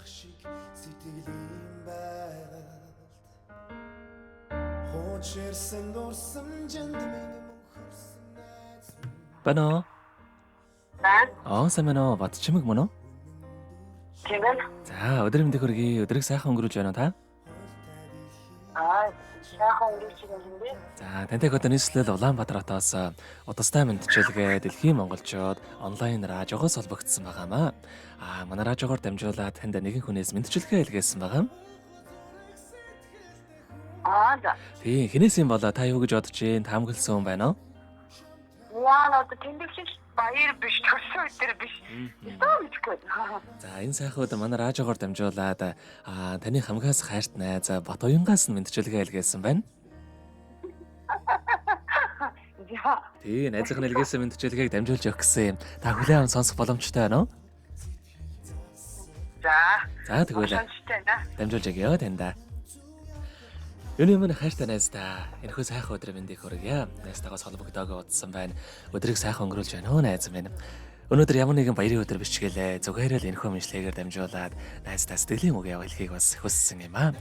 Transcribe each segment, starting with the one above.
Шиг сэтгэлийн байгальд хуучирсан дурсамжинд минь мөнхөрсөн найз минь. Байна уу? Байна. Аа, сайн байна уу? Бат чимэг мөн үү? Тийм ээ. За, өдөр мэндийг хүргэе. Өдрийг сайхан өнгөрүүлж байна уу та? Аа, сайхан өнгөрч байгаа юм бэ? За, тантай одоо нийслэл Улаанбаатар хотоос удастай мэдчилгээ дэлхийн монголчууд онлайн радиогоос холбогдсон байгаамаа. Аа, манай радиогоор дамжуулаад танд нэгэн хүнээс мэдчилгээ илгээсэн байгаа. Аа, за. Тийм, хинээс юм болоо та юу гэж бодож байна? Таамагласан хүн байна уу? Яа, одоо тэмдэглэл баяр биш, төрсөн өдөр биш. Ёстой мэдэхгүй. За, энэ сайхан өдөр манай радиогоор дамжуулаад аа, таны хамгаас хайрт найз Бат уянгаас нь мэдчилгээ илгээсэн байна. За. Тийм, найзынх нь илгээсэн мэдчилгээг дамжуулж өгөх гэсэн юм. Та хүлээн аван сонсох боломжтой байна уу? За. За, тэгвэл Боломжтой байна. дамжуулж өгье таньда. Юуны өмнө хайртай найз та. Энэхүү сайхан өдрийн мэндийг хүргье. Найзтайгаас холбогдоогоо удсан байна. Өдрийг сайхан өнгөрүүлж байна уу найз минь. Өнөөдөр ямар нэгэн баярын өдөр биш ч гэлээ. Зүгээр л энэхүү мэдлэгээр дамжуулаад найздаа сэтгэлийн үг явуулахыг бас хүссэн юм аа.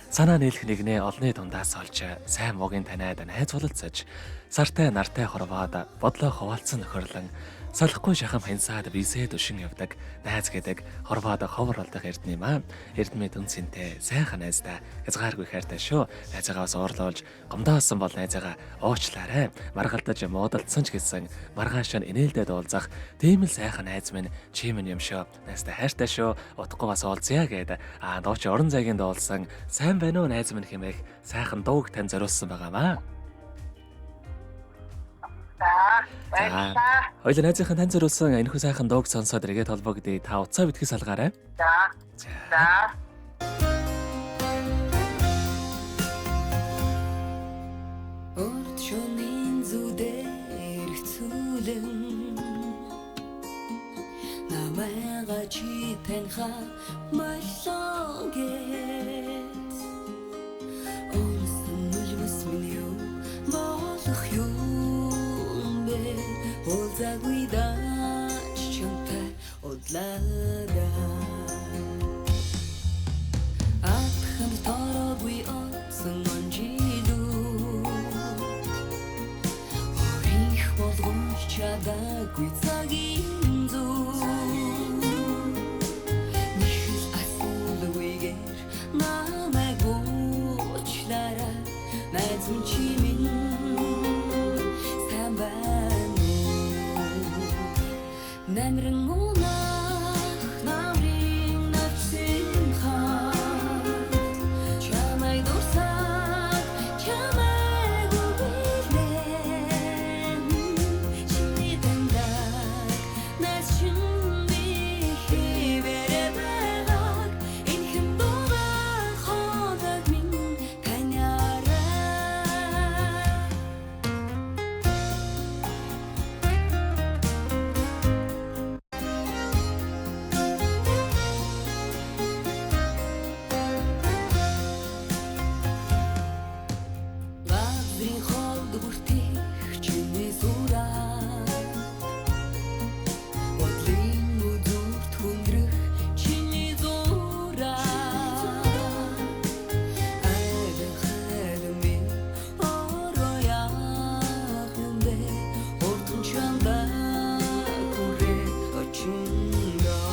Санаа нийлэх нэгнээ олонний дундаас олж сайн муугийн таниад найз бололцож сартай нартай хорвоод бодлоо хуваалцсан нөхөрлөн салахгүй шахам хянсаад бисээ дүшин явдаг найз гэдэг хорвоод ховор болдох эрдэнэ юм аа. Эрдмээ дүнцэнтэй сайхан найздаа хязгааргүй хайртай шүү. Найзаагаа бас уурлуулж гомдоосон бол найзаагаа уучлаарай. Маргалдаж муудалдсан ч гэсэн маргааш нь инээлдээ дуулзах тийм л сайхан найз минь чи минь юм шүү. Найздаа хайртай шүү. Удахгүй бас уулзъя гэд аа дууч орон зайгийн дуулсан сайн байна уу найз минь хэмээх сайхан дууг тань зориулсан байгаамаа. За. Баярлалаа. Хоёул найзынхаа тань зориулсан энэхүү сайхан дууг сонсоод эргээд холбогдъё. Та уцаа битгий салгаарай. За. За. За. Урд шөнийн зүдээр эргцүүлэн намайга чи таньха боллоо гэт Унсан үлмэс минь юу болох юм бэ Уулзаагүй даач чамтай удлаа. Атхан тороогүй онцон онжилүү Өөрийнх болгож чадаагүй цагийн зүү Нэхэл асуулгүйгээр намайг уучлаарай. Найз минь чи минь сайн байна уу? Намран унах намрын навчин хаа Чамайг дурсаад чамайг үгэлэн Чиний таньдаг найз чинь би хэвээрээ байгааг Энхэн дуугай хоолойг минь таниарай. Газрын холд бүртэх чиний сураа Бодлын үзүүрт хүндрэх чиний зураа Айлан хайлан би ороо яах юм бэ Хурдан чамдаа хүрээ очиндоо.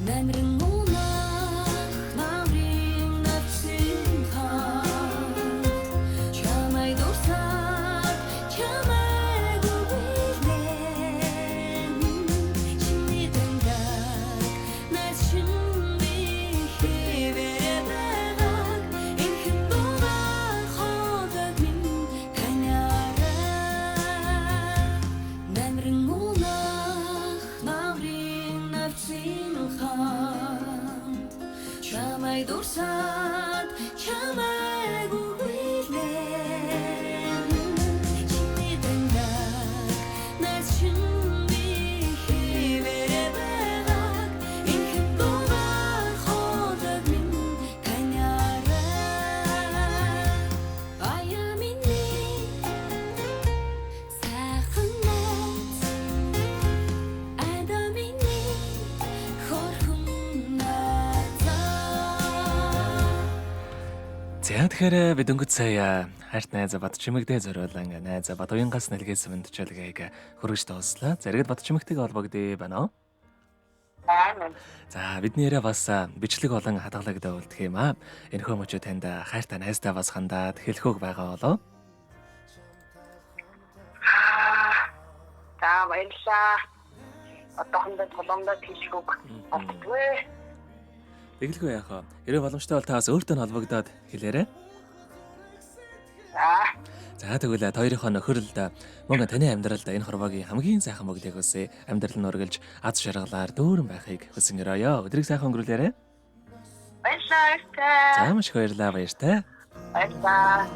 Намран унах намрын навчин хаа Чамайг дурсаад чамайг үгэлэн Чиний таньдаг найз чинь би хэвээрээ байгааг Энхэн дуугай хоолойг минь таниарай. Намран унах намрын навчин хаанд Чамайг дурсаад чамайг үгэлэн Чиний таньдаг найз чинь би хэвээрээ байгааг Энхэн дуугай хоолойг минь таниарай. Аяа миний сайхан найз Ада миний хөрхөн За, тэгэхээр би дөнгөж сая хайрт найз Бат Чимэгдээ зориулан найз Бат уянгаас нэлгээсэн мэндчилгээг хүргэж дууслаа. Зэрэгэд Бат Чимэгтэйг холбогдъё байна уу? Аа. За, бидний яриа бас бичлэг болон хадгалагдаа үлдэх юм аа. Энэхүү мөчөө танд хайртай найздаа бас хандаад хэлэх үг байгаа болов? За, баярлалаа. Одоохондоо тулгамдаа хэлэх үг олддгүй. Тэгэлгүй яах вэ? Хэрвээ боломжтой бол та бас өөртөө нь холбогдоод хэлээрэй. За. За, тэгвэл та хоёрынхоо нөхөрлөлд мөн таны амьдралд энэ хорвоогийн хамгийн сайхан мөглийг хүсье. Амьдрал нь үргэлж аз жаргалаар дүүрэн байхыг хүсэн өрөөё. Өдрийг сайхан өнгөрүүлээрэй. Баярлалаа. За, маш их баярлалаа, баяртай. Баярлалаа.